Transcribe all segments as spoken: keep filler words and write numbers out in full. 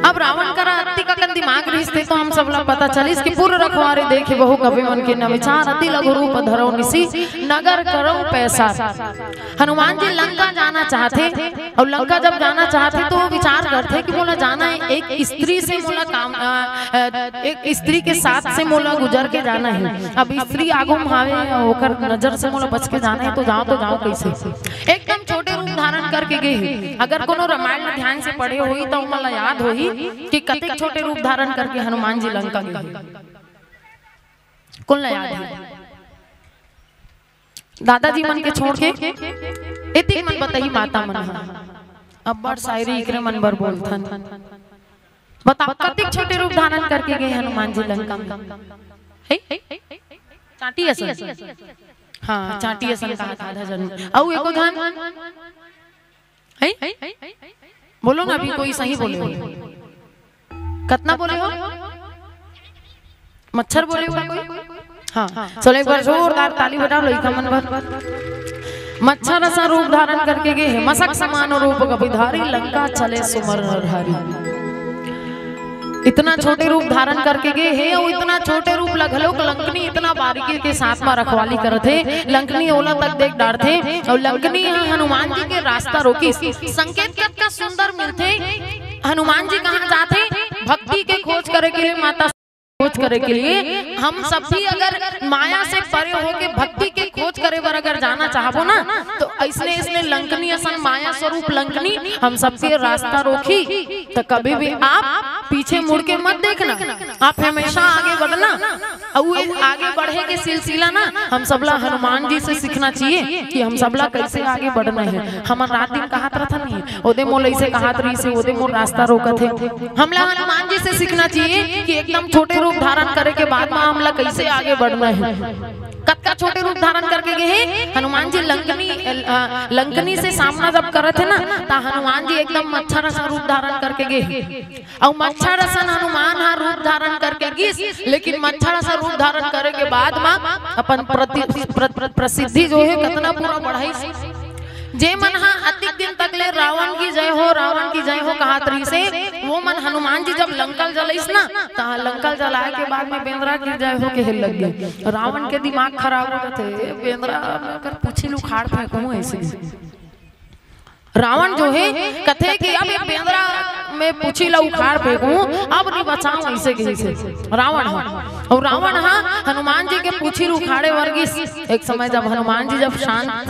अब रावण करा अतिक अकन दिमाग रिहिस ते तो हम सबला पता चलिस कि पुर रखवारे देखे बहु कवि मन कीन्ह विचार, अति लघु रूप धरौ निसि नगर करौ पैसार। हनुमान जी लंका जाना चाहथे, अउ लंका जब जाना चाहथे तो वो विचार करथे कि मोला जाना हे, एक स्त्री से मोला काम, अ, अ, एक स्त्री के साथ से मोला गुजर के जाना हे। अब स्त्री आगू म हावे, ओकर नजर से मोला बच के जाना हे, तो जांव तो जांव कइसे? एकदम छोटे रूप धारण करके गे हे। अगर कोनो रामायण में ध्यान से पढ़े होही त ओमन ला याद होही कि कतेक छोटे रूप धारण करके हनुमान जी लंका गे हे। कोन ला याद हे? दादाजी मन के छोड़ के एतिक मन बताही माता मन ह। अब्बड़ शायरी इकरे मन बर बोलथन। बताओ, कतिक छोटे रूप धारण करके गे हनुमान जी लंका में? हे? चांटी असन। हाँ, चांटी असन कहा था आधा जन। अउ एको झन? हे? बोलो ना, अभी कोई सही बोले हो। कतना बोले हो? मच्छर बोले हो कोई? हाँ, चलो एक बार जोरदार ताली बजाओ लइका मन बर। मच्छर असन रूप धारण करके गे हे, मसक समान रूप कपिधारी, लंका चले सुमर नरहरी। इतना छोटे रूप धारण करके गे हे, अउ इतना छोटे रूप ला घलोक लंकनी इतना बारीकी के साथ म रखवाली करत हे। लंकनी ओला तक देख डारथे, अउ लंकनी ह हनुमान जी के रास्ता रोकिस। संकेत कतका सुंदर मिलथे, हनुमान जी कहाँ जाथे? भक्ति के खोज करे के लिए, माता खोज करे के लिए। हम सब भी अगर माया से परे होके भक्ति के खोज करे बर अगर जाना चाहबो ना, तो अइसने, अइसने लंकनी असन माया स्वरूप लंकनी हम सबके रास्ता रोकही। तो कभी भी आप पीछे मुड़ के मत देखना, आप हमेशा आगे बढ़ना। अउ ये आगे बढ़े के सिलसिला ना हम सबला हनुमान जी से सीखना चाहिए कि हम सबला कैसे आगे बढ़ना हे। हमन रात दिन कहत रथन नहीं, ओदे मोला अइसे कहत रहिस हे, ओदे मोर रास्ता रोकत हे। हमला हनुमान जी से सीखना चाहिए कि एकदम छोटे रूप धारण करे के बाद म हमला कैसे आगे बढ़ना हे। कतका छोटे रूप धारण करके गे हे हनुमान जी लंकनी, अ, लंकनी से सामना जब करत हे ना, त हनुमान जी एकदम मच्छर असन रूप धारण करके गे हे। अउ मच्छर असन हनुमान ह रूप धारण करके गिस, लेकिन मच्छर असन रूप धारण करे के बाद म अपन प्रति-, प्र-, प्र-, प्रसिद्धि जो हे कतना पूरा बढ़ाइस। जे मन ह अतिक दिन तक ले रावण की जय हो, रावण की जय हो कहत रहिस हे, वो मन हनुमान जी जब लंका ल जलाइस ना, त लंका ल जलाए के बाद में बेंदरा की जय हो कहे लग गे। रावण के दिमाग खराब हो जाथे, बेंदरा में अगर पूछी ल उखाड़ फेंकहूं अइसे। रावण जो हे कथे कि अब ये बेंदरा में पूछी ल उखाड़ फेंकहूं, अब नहीं बचाऊं, अइसे कहिस हे रावण ह। अउ रावण ह हनुमान जी के पूछी ल उखाड़े बर गिस। एक समय जब हनुमान जी जब शांत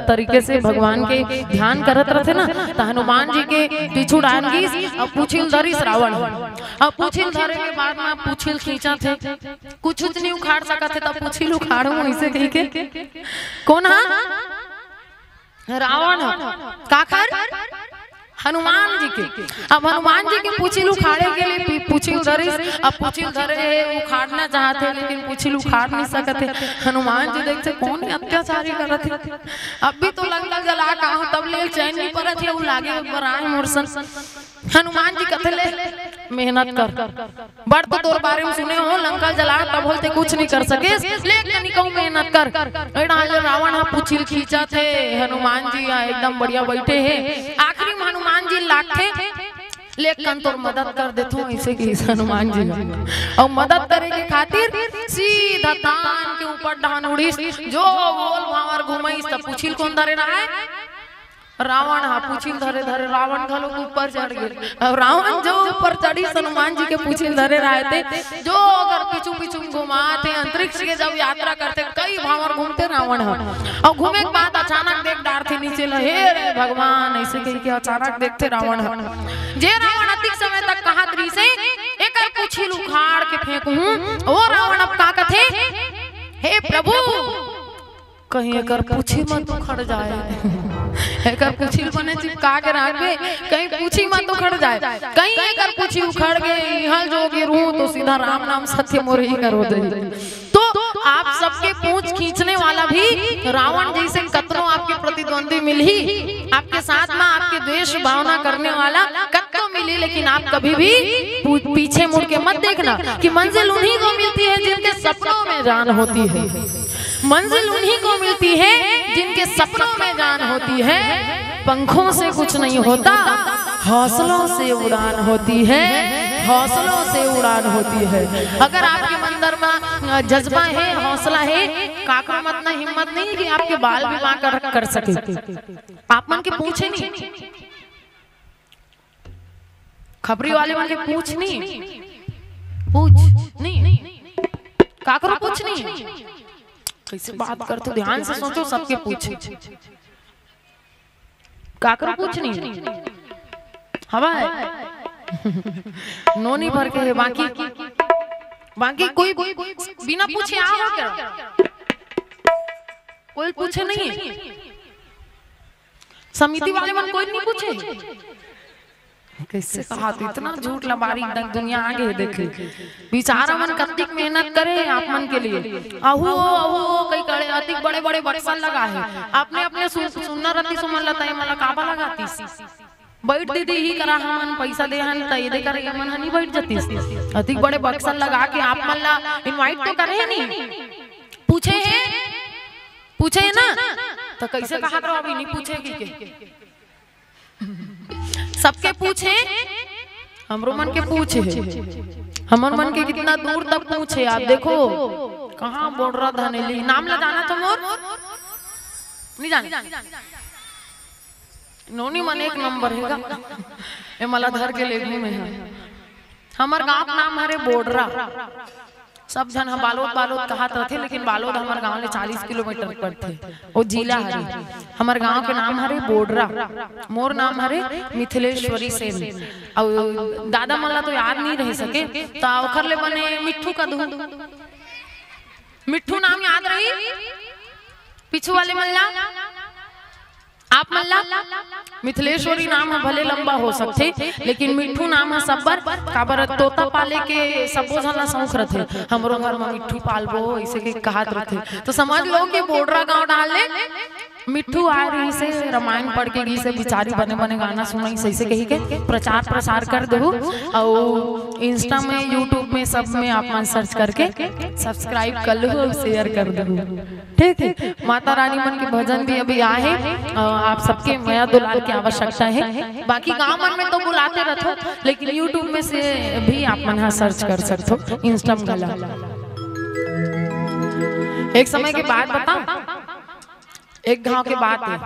तरीके से भगवान के ध्यान करत रथे ना, त हनुमान जी के पीछू डाहन गिस अउ पूछी ल धरिस रावण ह। अउ पूछी ल धरे के बाद म पूछी ल खींचत हे, कुछ उछ नहीं उखाड़ सकत हे, त पूछी ल उखाड़हूं अइसे कहिके। कोन ह? रावण ह। काखर? हनुमान जी के। अब हनुमान जी के पूछी ल उखाड़े के लिए पी-, पूछी ल धरिस, अब पूछी ल धरे हे, उखाड़ना चाहत हे, लेकिन पूछी ल उखाड़ नहीं सकत हे। हनुमान जी देखथे, कौन ये अत्याचारी करत हे? अब भी तो लंका ल जला के आहूं, तब ले चैन नहीं परत हे, वो लागे बराए मोर सन। हनुमान जी कथे ले, मेहनत कर। बड़ तो तोर बारे में सुने हों, लंका ल जला तब होल ते कुछ नहीं कर सकेस, ले कनिकहूं मेहनत कर। ए डाहर ले रावण ह पूछी ल खींचत हे, हनुमान जी ह एकदम बढ़िया बइठे हे। आखिरी में हनुमान जी ल लागथे, ले कन तोर मदद कर देथों, अइसे कहिस हनुमान जी ह। अउ मदद करे के खातिर सीधा तान के ऊपर डाहन उड़िस, जो गोल भांवर घुमइस, त पूछी ल कोन धरे रहय? रावण ह। पूछी ल धरे धरे रावण घलो ऊपर चढ़ गे। अब रावण जो ऊपर चढ़िस, हनुमान जी के पूछी ल धरे रहय ते, जो अगर पीछू पीछू घुमाथे, अंतरिक्ष के जब यात्रा करथे, कई भांवर घूमथे रावण ह। अउ घूमे के बाद अचानक देख डारथे नीचे ल, हे रे भगवान, अइसे कहिके अचानक देखथे रावण ह। जे रावण अतिक समय तक कहत रहिस हे, एकर पूछी ल उखाड़ के फेंकहूं, वो रावण अब का कथे, हे प्रभु, कहीं एकर पूछी मत उखड़ जाए। एकर पूछी ल बने चिपका के राखबे, कहीं पूछी मत उखड़ जाए, कहीं एकर पूछी उखड़ गे, इहां ल जो गिरहूं तो सीधा राम नाम सत्य मोर ही कर हो जाही। तो आप सबके पूछ खींचने वाला भी रावण जइसे कतनो आपके प्रतिद्वंदी मिलही, आपके साथ में आपके द्वेष भावना करने वाला कतनो मिलही, लेकिन आप कभी भी पू-, पीछे मुड़ के मत देखना कि मंजिल उन्हीं को मिलती है जिनके सपनों में जान होती है। मंजिल उन्हीं को मिलती है जिनके सपनों में जान होती है। पंखों से कुछ नहीं होता, हौसलों से उड़ान होती है, हौसलों से उड़ान होती है। अगर आपके अंदर में, अ, जज्बा है, हौसला है, काकरो म अतना हिम्मत नहीं है कि आपके बाल भी बांका कर, कर सके। आप मन के पूछे नहीं, खपरी वाले मन के पूछ नहीं, पूछ नहीं, काकरो पूछ नहीं। कैसे बात करथो, ध्यान से सोचो, सबके पूछ। काकरो पूछ नहीं हवय। नोनी भर के हे, बाकी, बाकी कोई बिना पूछे आ हो क्या? कोई पूछे नहीं है। समिति वाले मन कोई नहीं पूछे। कैसे कहा तू, इतना झूठ ला बारी एकदम दुनिया आगे है, देखे। बेचारा मन कतिक मेहनत करे आप मन के लिए। अहू, अहू, कई करे, अतिक बड़े-बड़े बक्सा लगा है। आपने अपने सुन-, सुनना रहती सुमन लता, ये मला काबा लगातीस। बैठ दीदी ही करा, हमन पैसा दे हन, त ये दे करे, ये मन ह नहीं बैठ जतीस। अतिक बड़े बक्सा लगा के आप मन ला invite तो करे है नहीं। पूछे है, पूछे है ना? तो कैसे कहा करो अभी नहीं पूछे कि के? सबके पूछे, हमरो मन के पूछे। हमर मन के कितना दूर तक पूछे। आप देखो, कहाँ बोडरा धनेली, नाम ला जाना तो मोर? नहीं जाना। नोनी मन एक नंबर है गा। ए मला धर के ले घूमे है। हमर गांव के नाम हरे बोडरा। सब झन ह बालोद, बालोद कहत रथे, लेकिन बालोद हमर गांव ले चालीस किलोमीटर पड़थे। ओ जिला हरे। हमर गांव के नाम हरे बोडरा। मोर नाम हरे मिथिलेश्वरी सेन। अउ दादा मन ला तो याद नहीं रह सके, त ओखर ले बने मिट्ठू कदू। मिट्ठू नाम याद रही? पीछू वाले मन ला? आप मन ला? मिथिलेश्वरी नाम ह भले लंबा हो सकथे, लेकिन मिट्ठू नाम ह सब्बर, काबर तोता पाले के सब्बो झन ला शौक रथे। हमरो घर म मिट्ठू पालबो, अइसे के कहत रथे। तो समझ लो कि बोडरा गांव डाहर ले मिट्ठू आय रहिसे, रामायण पढ़ के गिसे, बिचारी बने बने गाना सुनाइस, अइसे कहि के प्रचार प्रसार कर देहू। अउ Insta में, YouTube में, सब में आप मन search करके subscribe कर लहू अउ share कर देहू। ठीक है, माता रानी मन के भजन भी अभी आए हैं। अ, आप सबके मया दुलार की आवश्यकता है। बाकी गांव मन में तो बुलाते रहथो, लेकिन YouTube में से भी आप मन हा search कर सकथो, Insta में घला। एक समय के बात बताओ, एक घाव के बात है,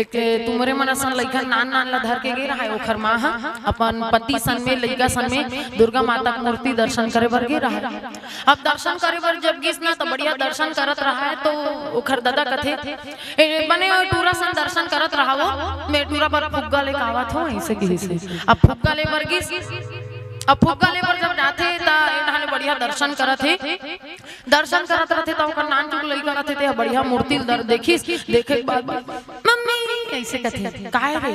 एक तुमरे मन असन लइका नान नान ला धर के गे रहा है, ओखर माँ हा अपन पति सन में, लइका सन में दुर्गा माता के मूर्ति दर्शन करे बर गे रहा है। अब दर्शन करे बर जब गिस ना, तो बढ़िया दर्शन करत रहा है, तो ओखर ददा कथे, "ए, बने टूरा सन दर्शन करत रहा वो, मैं टूरा बर फुग्गा लेके आवत हूँ," ऐसे कहिस। अब फुग्गा ले बर गिस, अब फुग्गा ले बर जब जाथे, त ए ढाने बढ़िया दर्शन करत हे, दर्शन करत रथे, त ओकर नानचुक लइका रथे, ते ह बढ़िया मूर्ति ल दर-, देखिस, देखे के बाद, "मम्मी," ऐसे कथे, "काय रे?"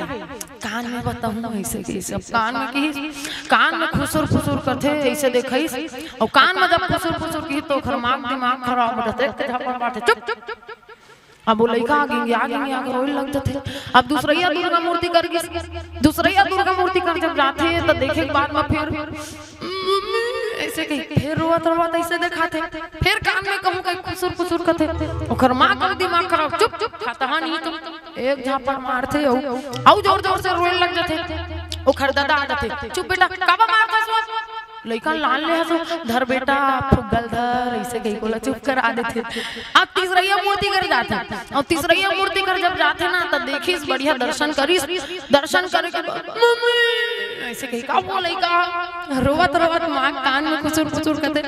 "कान में बताहूँ," ऐसे कहिस। अब कान में कहिस, कान में खुसुर फुसुर करथे, ऐसे देखइस, अउ कान में जब खुसुर फुसुर कहिस, त ओखर माँ के दिमाग खराब हो जाथे, एक झापड़ मारथे, "चुप, चुप, चुप।" अब वो लइका आगे, आगे, आगे, आगे रोए लग जाथे। अब दूसरइया दुर्गा मूर्ति कर गिस, दूसरइया दुर्गा मूर्ति कर जब जाथे, त देखे के बाद में फिर ऐसे कही, फिर रोवत रोवत ऐसे देखाथे, फिर कान में कहूँ कहीं खुसुर फुसुर कथे, ओकर माँ का दिमाग खराब, "चुप, चुप, खाता नहीं तुम।" एक झापड़ मारथे, अउ, अउ जोर जोर से रोए लग जाथे। ओखर ददा आ जाथे, "चुप बेटा, काबर मारथस वो?" लइका लान ले हसो, "धर बेटा, फुग्गल धर," ऐसे कही कोला चुप करा देथे। अब तीसरइया मूर्ति कर जाथे, अब तीसरइया मूर्ति कर जब जाथे ना, त देखिस बढ़िया दर्शन करिस, दर्शन करे के बाद, "मम्मी," ऐसे कही का वो लइका रोवत रोवत माँ कान में खुसुर फुसुर करथे।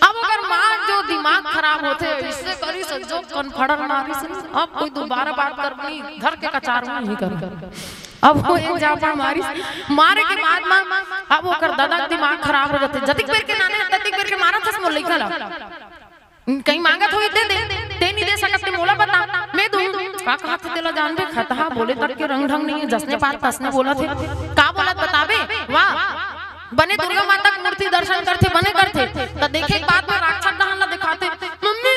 अब ओकर माँ जो दिमाग खराब होथे, इससे करिस जो कनफड़र मारिस, "अब कोई दोबारा बात करबो नहीं, घर के कचार में नहीं कर।" अब वो एक झापड़ मारिस, मारे के बाद में अब ओकर ददा के दिमाग खराब हो जाथे। जतिक बेर के नाने, ततिक बेर के मारत हस मोर लइका ला। कहीं मांगत होई दे दे, ते नहीं दे सकत ते मोला बता, मैं दूं। का कहत हे तेला जानबे, खतहा बोले तक के रंग ढंग नहीं है, जसने बात तसने बोलत हे। का बोलत बताबे? वाह, बने दुर्गा माता के मूर्ति दर्शन करथे, बने करथे, त देखे के बाद में राक्षस डहन ला देखाथे, "मम्मी,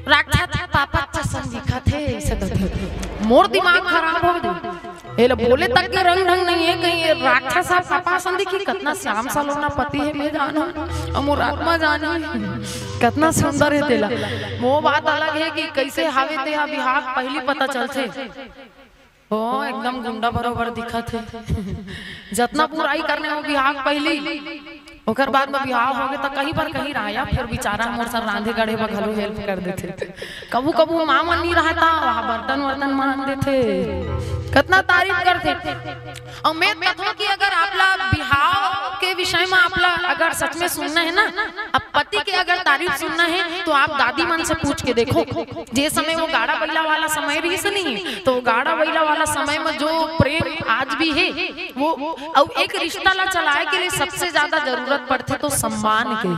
राक्षस पापा चसन दिखत हे," ऐसे कथे। मोर दिमाग खराब हो गे। एला बोले तक के रंग ढंग नहीं है, कहीं ये राक्षस ह पापा असन दिखी, कतना श्याम सलोना पति है मैं जानू, अउ मोर आत्मा जानी, कतना सुंदर है तेला। वो बात अलग है कि कैसे हावे ते हा बिहाव पहली पता चलथे। ओ, एकदम गुंडा बरोबर दिखत हे। जतना बुराई करने हो बिहाव पहिली, ओकर बाद में बिहाव होगे त कहीं पर कहीं राया, फिर बेचारा मोर सन रांधे गढ़े बर घलो help कर देथे। कभू कभू माँ मन नहीं रहता, वहाँ बर्तन वर्तन मांज देथे, कतना तारीफ करथे। अउ मैं कथों कि अगर आप ला बिहाव के विषय में आप ला अगर सच में सुनना है ना, अब पति के अगर तारीफ सुनना है तो आप दादी मन से पूछ के देखो। जे समय वो गाड़ा बइला वाला समय रहिस नहीं, तो गाड़ा बइला वाला समय में जो प्रेम आज भी है, वो, अउ एक रिश्ता ला चलाए के लिए सबसे ज्यादा जरूरत पड़थे तो सम्मान के।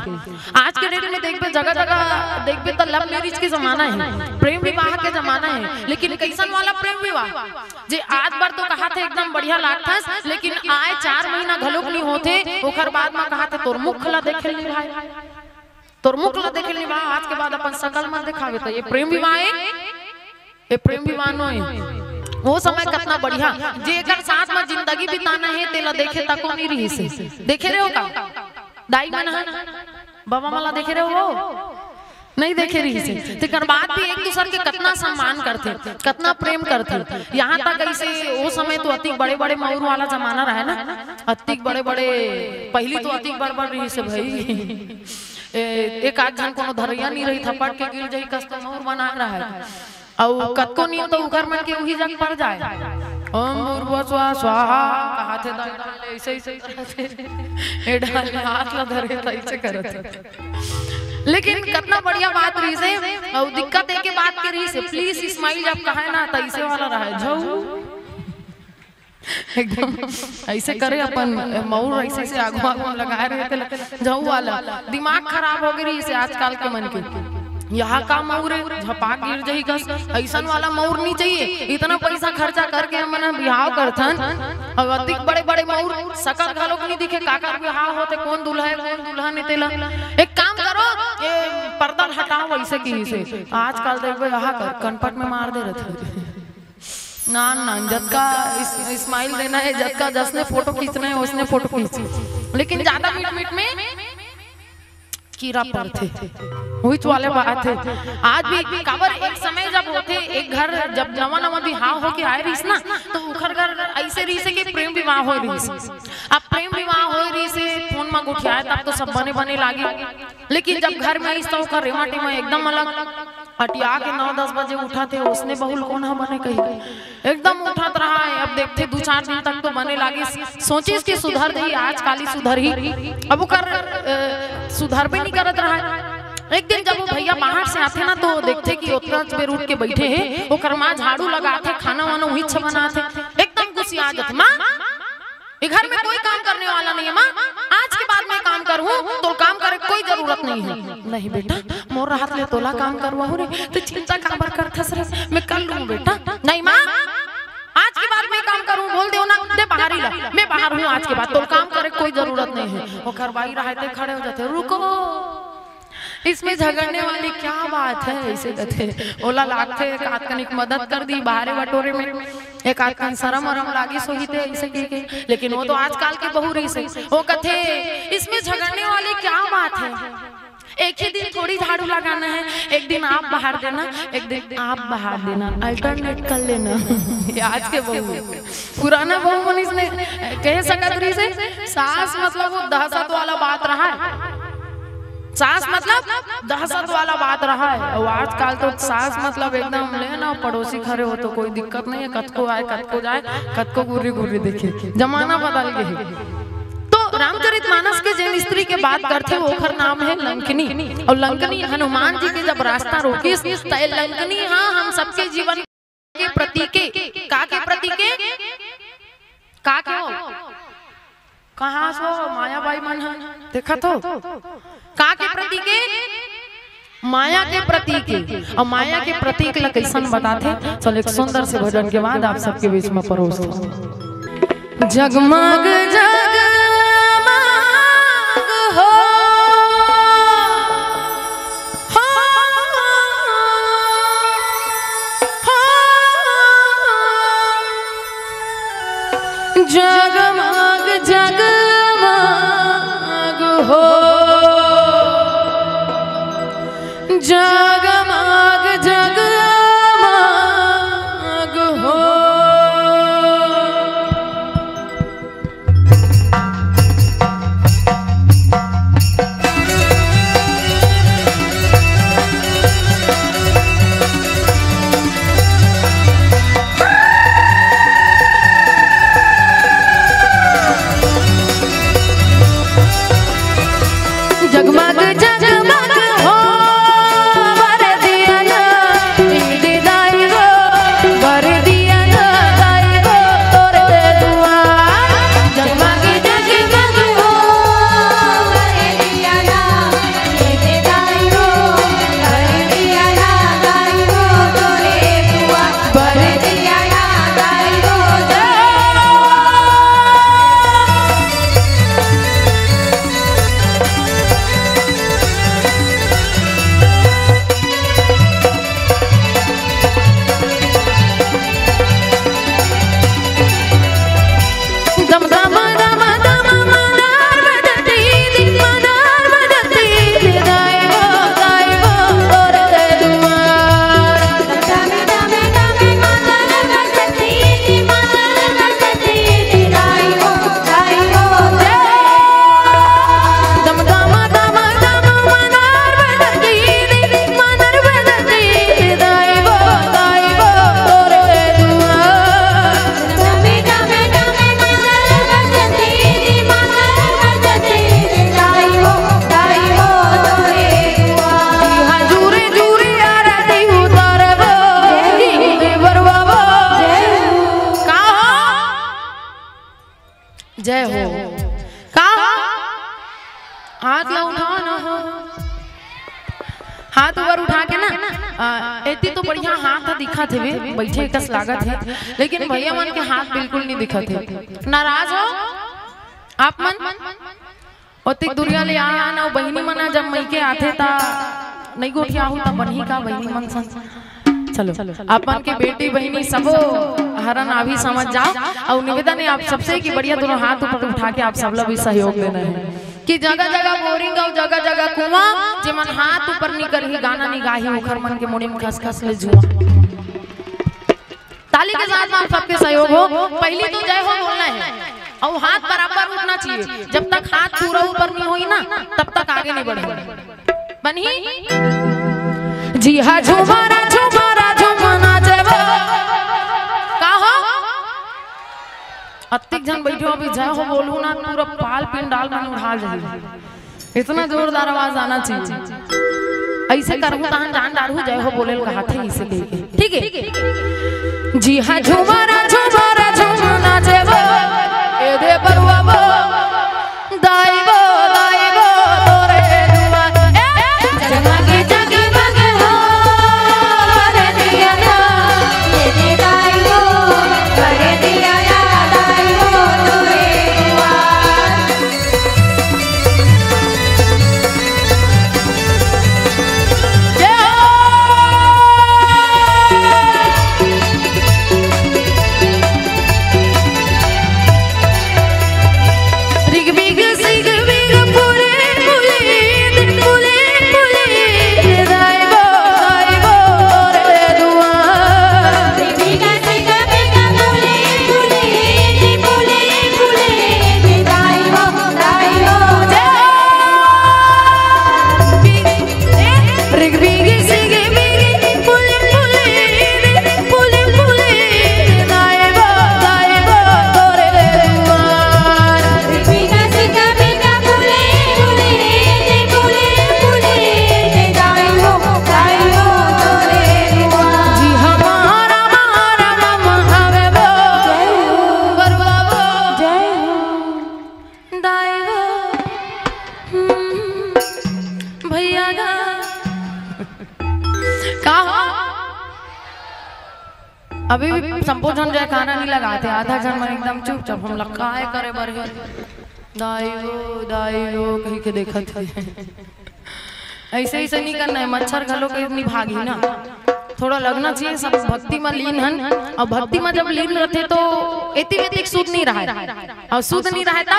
आज के date में देखबे, जगह जगह देखबे त love marriage के जमाना है, प्रेम विवाह के जमाना है, लेकिन कैसन वाला प्रेम विवाह? जे आज बर तो कहाथे एकदम बढ़िया लागथस, लेकिन आए चार महीना घलोक नहीं होथे, ओकर बाद में कहाथे तोर मुख ला देखे नहीं भाई, तोर मुख ला देखे नहीं भाई, आज के बाद अपन सकल मत दिखावे। त ये प्रेम विवाह है, ये प्रेम विवाह नो है। वो समय कतना बढ़िया, जे एकर साथ में जिंदगी बिताना है, तेला देखे तको नहीं रहिस हे। देखे रहे हो का? दाई मन ह, बाबा मन ला देखे रहे हो? नहीं देखे रहिस हे। तेकर बाद भी एक दूसर के कतना सम्मान करथे, कतना प्रेम करथे। यहाँ तक ऐसे वो समय तो अतिक बड़े-बड़े मऊर वाला जमाना रहे ना, अतिक बड़े-बड़े, पहिली तो अतिक बड़-बड़ रहिस हे भाई। ए, एक आध झन कोनो धरैया नहीं रही, थपट के गिर जाही कस तो मऊर बना रहा है। अउ कतको नींद तो उखर मन के उही जग पर जाए। ओम भूर्भुवः स्वः स्वाहा कहाथे, दाई डाले ऐसे, ऐसे करथे। ए डाले हाथ ला धरे त ऐसे करथे। लेकिन कतना बढ़िया बात रहिस हे, अउ दिक्कत एके बात के रहिस हे, please smile जब कहे ना त ऐसे वाला रहे, झऊ। एकदम ऐसे करे अपन मऊर ऐसे से आगू आगू लगाए रहे थे, झऊ वाला दिमाग खराब हो गई रहिस हे आजकल के मन के। यहाँ का मऊर है, झपाक गिर जाही कस, ऐसन वाला मऊर नहीं चाहिए। इतना पैसा खर्चा करके हमन बिहाव करथन, अउ अतिक बड़े बड़े मऊर, सकल घलोक नहीं दिखे, काकर बिहाव होथे, कौन दूल्हा है, कौन दुल्हन है तेला। एक काम करो, ये पर्दा हटाओ, ऐसे कहिस हे। आजकल देखबे, यहाँ कर कनपट में मार दे रथे। ना, ना, जतका इस-, smile देना है, जतका जसने फोटो खींचना है, उसने फोटो खींच। लेकिन ज्यादा मिट मिट में कीड़ा पड़थे, उहिच वाले बात है। आज भी काबर एक समय जब होथे, एक घर जब नवा नवा बिहाव होके आए रहिस ना, तो उखर घर ऐसे रहिस हे कि प्रेम विवाह हो रहिस। अब प्रेम विवाह हो रहिस हे, फोन में गोठियाए, तब तो सब बने बने लागे, लेकिन जब घर में आइस, तो ओकर रेमा टेमा एकदम अलग। अटिया के नौ दस बजे उठथे, उसने बहुल कौन ह बने कही, एकदम उठत रहा है। अब देखथे, दू चार दिन तक तो बने लागिस, सोचिस कि सुधर जाही, आज काली सुधरही। अब ओकर, अ, सुधरबे नहीं करत रहा है। एक दिन जब वो भैया बाहर से आथे ना, तो देखथे कि ओतना बेर उठ के बैठे हे, ओकर माँ झाड़ू लगाथे, खाना वाना उहीच बनाथे। एकदम गुस्सिया जाथे, माँ, ये घर में कोई काम करने वाला नहीं है माँ, आज के बाद मैं काम करूँ तो काम करे कोई जरूरत नहीं है। नहीं बेटा, मोर रहत ले तोला काम करवाहूँ रे, तो चिंता काबर करथस रे, मैं कर लूँ बेटा। नहीं माँ, आज के बाद मैं काम करूँ, बोल देव ना, दे बाहर ही ला, मैं बाहर हूँ, आज के बाद तोर काम करे कोई जरूरत नहीं है। ओकर बाई रहते खड़े हो जाते, रुको, इसमें झगड़ने वाली क्या बात है, ऐसे कथे। ओला लागथे एक आध कनिक मदद कर दी बाहरे बटोरे में, एक आध कन शरम वरम लागिस होही ते ऐसे कह के। लेकिन वो तो आजकल के बहू रहिस हे, वो कथे, इसमें झगड़ने वाली क्या बात है, एक ही दिन थोड़ी झाड़ू लगाना है, एक दिन आप बाहर देना, एक दिन आप बाहर देना, alternate कर लेना। ये आज के बहू, पुराना बहू मन इसने कह सकत रहिस हे, सास मतलब वो दहशत वाला बात रहा है। सास मतलब दहशत वाला बात रहा है। अउ आजकल तो सास मतलब एकदम ले ना, पड़ोसी खड़े हो तो कोई दिक्कत नहीं है, कतको आए, कतको जाए, कतको गुर्री गुर्री देखे, जमाना बदल गए है। तो रामचरित मानस के जेन स्त्री के बात करथे, ओखर नाम है लंकिनी। अउ लंकिनी हनुमान जी के जब रास्ता रोकिस, त ए लंकिनी हा हम सबके जीवन के प्रतीक हे। का के प्रतीक हे? का के हो? कहाँ सो माया बाई मन ह? देखा तो? का के प्रतीक हे? माया के प्रतीक हे। अउ माया के प्रतीक ला कइसन बताथे? चलो, एक सुंदर से भजन के बाद आप सबके बीच में परोसथों। जगमग जगमग हो, हो, हो। जगमग जगमग हो, जगमग जगमग हो। जय हो। का हो? हाथ ला उठाओ ना हो। हाथ ऊपर उठा के ना, आ, एती तो बढ़िया हाथ ह दिखत हेवे, बइठे कस लागत हे, लेकिन भइया मन के हाथ बिल्कुल नहीं दिखत हे। नाराज हो आप मन? ओतिक दुरिया ले आए हन, अउ बहिनी मन ह जब मइके आथे, त नइ गोठियाहू, त बनही का बहिनी मन संग? चलो, अपन के बेटी बहिनी सबो हरन अभी समझ जाओ। अउ निवेदन हे आप सबसे कि बढ़िया दोनों हाथ ऊपर उठा के आप सबला भी सहयोग देना हे कि जगह जगह बोरिंग अउ जगह जगह कुआं, जेमन हाथ ऊपर निकरही, गाना निगाही, ओखर मन के मुड़ी में खसखस ले जुआं। ताली के साथ में आप सबके सहयोग हो। पहली तो जय हो बोलना है और हाथ बराबर उठना चाहिए। जब तक हाथ पूरा ऊपर नहीं होई ना, तब तक आगे नहीं बढ़े। बनही? जी हाँ, झुमरा झुमरा झुमना जय हो। का हो? अतिक झन बैठे हो, अभी जय हो बोलू ना, पूरा पाल पिंडाल मन उठा जाही। इतना जोरदार आवाज आना चाहिए। ऐसे करहूं तहन जान डारहूं, जय हो बोले ल कहा थे इसे कह के। ठीक है? जी हाँ, झुमरा झुमरा झुमना जय हो, ए दे बरुआ वो, दाई वो, दाई वो, तोरे दुआ, ए, जगमग जगमग हो, रे दिया ना, ए दे दाई वो, रे दिया ना, दाई वो, तोरे दुआ। दाई वो, हम्म, भैया गा। का हो? अभी भी संपो झन जयकारा नहीं लगाते, आधा झन मन एकदम चुपचाप, हम लक्का आए करे बर हे। दाई वो, दाई वो, कहीं के देखत हे। ऐसे, ऐसे नहीं करना है, मच्छर घलो के नहीं भागी ना, थोड़ा लगना चाहिए। सब भक्ति में लीन हन, और भक्ति में जब लीन रहते तो एती वेतिक सुध नहीं रहा है, और सुध नहीं रहा है तब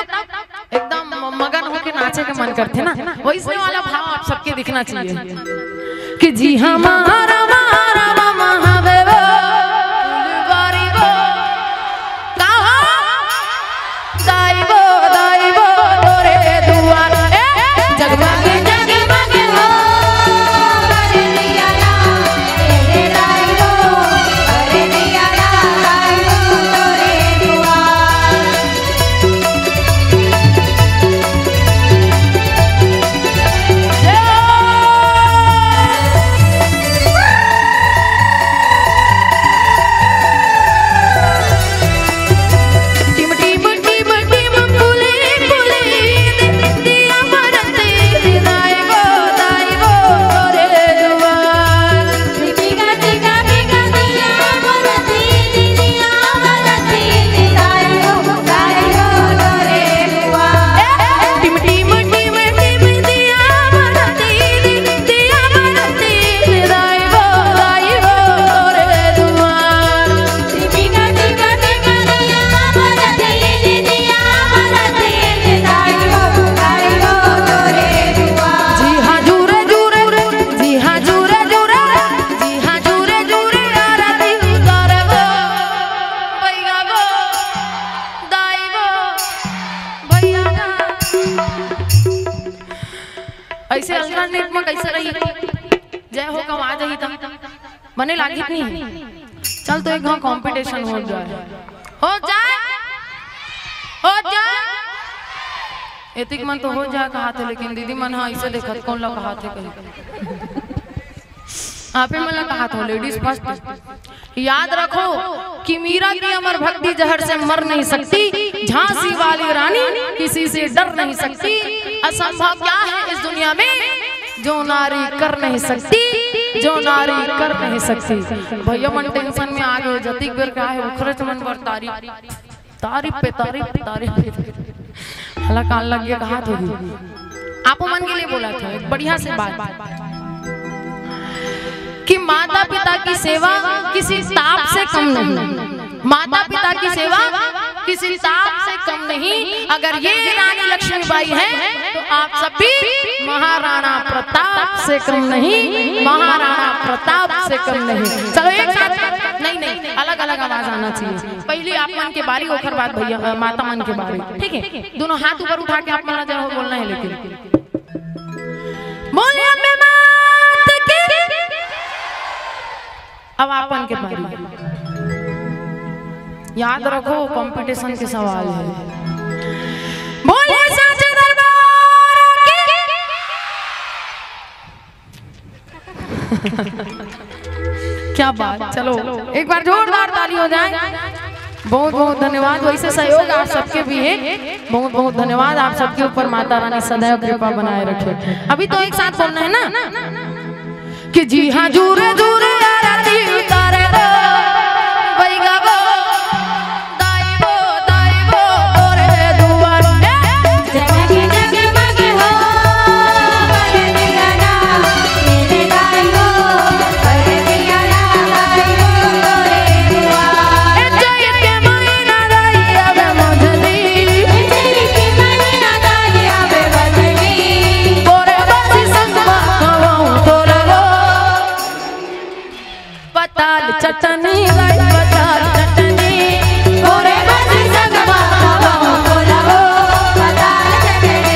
एकदम मगन होके नाचे के मन करते ना, वैसे वाला भाव आप सबके दिखना चाहिए कि जी हमारा, हमारा, हमारा, हमारा, हमारा, का हो? दाई वो, दाई वो, तोरे दुआर, ए, जगमग, जगमग हो, बरदिया ना, ए, दाई वो, बरदिया ना, दाई वो, तोरे दुआर। ऐसे अल्टरनेट में कैसे रही? जय हो कमा जाही त मने लागित नहीं। चल तो एक घाव कंपटीशन हो जाए, हो जाए, हो जाए। एतिक मन तो हो जाए कहा थे, लेकिन दीदी मन हा ऐसे देखत कौन ला कहा थे कहीं। आपे मन ला कहा था, लेडीज फर्स्ट। याद रखो कि मीरा की अमर भक्ति जहर से मर नहीं सकती, झांसी वाली रानी किसी से डर नहीं सकती। असंभव क्या है इस दुनिया में जो नारी कर नहीं सकती, जो नारी कर नहीं सकती। भैया मन टेंशन में आ गए, जतिक बेर का है उखरे मन बर तारीफ, तारीफ पे तारीफ, तारीफ पे। हला कान लग गया, कहा तो आपो मन के लिए बोला था एक बढ़िया से बात कि माता पिता की सेवा किसी ताप से कम नहीं, माता पिता की सेवा किसी ताप से कम नहीं। अगर ये रानी लक्ष्मीबाई है तो आप सब भी महाराणा प्रताप से कम नहीं, महाराणा प्रताप से कम नहीं। चलो एक साथ, नहीं नहीं, अलग अलग आवाज आना चाहिए। पहले आप मन के बारी, ओखर बाद भैया, अ, माता मन के बारी, ठीक है? दोनों हाथ ऊपर उठा के आप मन ला जय हो बोलना है, लेकिन बोलिए अम्बे मात की। अब आप मन के बारी, याद रखो कंपटीशन के सवाल है। बोलिए साचे दरबार की। क्या बात, चलो एक बार जोरदार ताली हो जाए। बहुत बहुत धन्यवाद, वैसे सहयोग आप सबके भी है। बहुत बहुत धन्यवाद, आप सबके ऊपर माता रानी सदैव कृपा बनाए रखे। अभी तो एक साथ बोलना है ना कि जी हाँ, जूरे जूरे आरती उतारे रो, बैगा वो, दाई वो, दाई वो, तोरे दुआर। जगमग जगमग हो, बरतिया ना, मेरे दाई हो, बरतिया ना, दाई हो, तोरे दुआर। ए जय के मैना दाई आवे मझली, ए जय के मैना दाई आवे मझली, तोरे बस संग मा कहूँ तोला वो। पताल चटनी लाई, पताल चटनी। तोरे बस संग मा कहूँ तोला वो, पताल चटनी।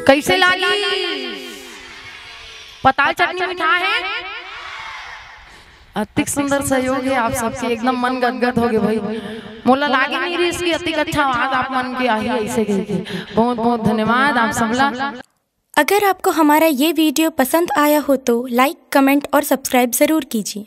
कैसे लागी? पताल चटनी मीठा है। अतिक सुंदर सहयोग है आप सबके, एकदम मन गदगद हो गए भाई। मोला लागे नहीं रहिस कि अतिक अच्छा आवाज आप मन के आही ऐसे कह के। बहुत बहुत धन्यवाद आप सबला। अगर आपको हमारा ये वीडियो पसंद आया हो तो लाइक, कमेंट और सब्सक्राइब ज़रूर कीजिए।